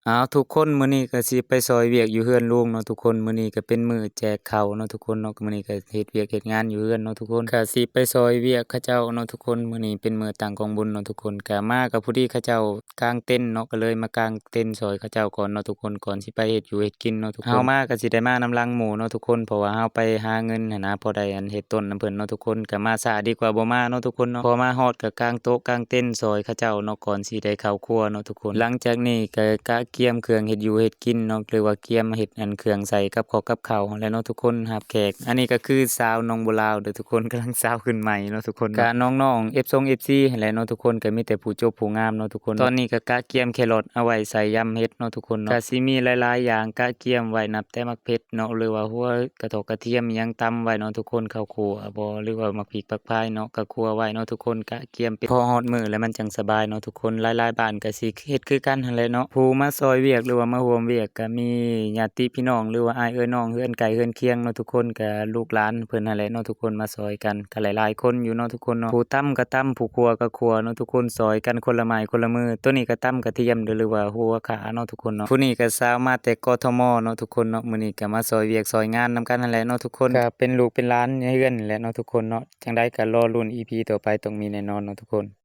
ອ້າວ ທຸກຄົນ ມື້ນີ້ກໍຊິໄປຊ່ອຍວຽກຢູ່ເຮືອນລຸງເນາະທຸກຄົນ. ມື້ນີ້ກໍເປັນມື້ແຈກເຂົ້າເນາະທຸກຄົນເນາະ. ມື້ນີ້ກໍເຮັດວຽກເຮັດງານຢູ່ເຮືອນເນາະທຸກຄົນ. ກໍຊິໄປຊ່ອຍວຽກເຂົາເຈົ້າເນາະທຸກຄົນ. ມື້ນີ້ເປັນມື້ຕັ້ງກອງບຸນເນາະທຸກຄົນ. ກໍມາກໍພໍດີເຂົາເຈົ້າກາງເຕັນເນາະ, ກໍເລີຍມາກາງເຕັນຊ່ອຍເຂົາເຈົ້າກ່ອນເນາະທຸກຄົນ, ກ່ອນຊິໄປເຮັດຢູ່ເຮັດກິນເນາະທຸກຄົນ. ເຮົາມາກໍຊິໄດ້ມານຳຫຼັງໝູ່ເນາະທຸກຄົນ, ເພາະວ່າເຮົາໄປຫາເງິນຫັ້ນນະ, ພໍໄດ້ອັນເຮັດຕົ້ນນຳເພິ່ນເນາະທຸກຄົນ. ກໍມາຊ້າດີກວ່າບໍ່ມາເນາະທຸກຄົນເນາະ. ພໍມາຮອດກໍກາງໂຕະກາງເຕັນຊ່ອຍເຂົາເຈົ້າເນາະ, ກ່ອນຊິໄດ້ເຂົ້າຄົວເນາະທຸກຄົນ. ຫຼັງຈາກນີ້ກໍກະກຽມເຄື່ອງເຮັດຢູ່ເຮັດກິນເນາະ, ຫຼືວ່າກຽມເຮັດອັນເຄື່ອງໃສ່ກັບຂອງກັບເຂົ້າຫັ້ນແຫຼະເນາະທຸກຄົນ, ຮັບແຂກ. ອັນນີ້ກໍຄືສາວໜອງບົວລາວເດີທຸກຄົນ, ກຳລັງສາວຂຶ້ນໃໝ່ເນາະທຸກຄົນເນາະ. ກະນ້ອງໆ ເອັຟຊົງ ເອັຟຊີຫັ້ນແຫຼະເນາະທຸກຄົນ, ກໍມີແຕ່ຜູ້ຈົບຜູ້ງາມເນາະທຸກຄົນ. ຕອນນີ້ກໍກະກຽມແຄຣອດເອົາໄວ້ໃສ່ຢຳເຫັດເນາະທຸກຄົນເນາະ. ກໍຊິມີຫຼາຍໆຢ່າງ, ກະກຽມໄວ້ນັບແຕ່ໝາກເຜັດເນາະ, ຫຼືວ່າຫົວກະທອກກະທຽມອີ່ຫຍັງຕຳໄວ້ເນາະທຸກຄົນ, ເຂົ້າຂົ້ວບໍ ຫຼືວ່າໝາກພິກໝາກພາຍເນາະ, ກະຂົ້ວໄວ້ເນາະທຸກຄົນ. ກະກຽມເປັນພໍຮອດມື້ແລ້ວມັນຈັ່ງສະບາຍເນາະທຸກຄົນ. ຫຼາຍໆບ້ານກໍຊິເຮັດຄືກັນຫັ້ນແຫຼະເນາະ. ຜູ້ມາຊ່ອຍວຽກ ຫຼືວ່າມາຮ່ວມວຽກ ກໍມີຍາດຕິພີ່ນ້ອງ ຫຼືວ່າອ້າຍເອື້ອຍນ້ອງ ເຮືອນໃກ້ເຮືອນຄຽງເນາະທຸກຄົນ, ກໍລູກຫຼານເພິ່ນຫັ້ນແຫຼະເນາະທຸກຄົນ ມາຊ່ອຍກັນ. ກໍຫຼາຍໆຄົນຢູ່ເນາະທຸກຄົນເນາະ, ຜູ້ຕຳກໍຕຳ ຜູ້ຂົ້ວກໍຂົ້ວເນາະທຸກຄົນ, ຊ່ອຍກັນຄົນລະໄມ້ຄົນລະມື. ໂຕນີ້ກໍຕຳກະທຽມເດີ ຫຼືວ່າຫົວຂາເນາະທຸກຄົນເນາະ. ຜູ້ນີ້ກໍສາວມາແຕ່ ກທມ ເນາະທຸກຄົນເນາະ. ມື້ນີ້ກໍມາຊ່ອຍວຽກຊ່ອຍງານນຳກັນຫັ້ນແຫຼະເນາະທຸກຄົນ, ກໍເປັນລູກເປັນຫຼານໃນເຮືອນແຫຼະເນາະທຸກຄົນເນາະ. ຈັ່ງໃດກໍລໍລຸ້ນ ອີພີ ຕໍ່ໄປ, ຕ້ອງມີແນ່ນອນເນາະທຸກຄົນ.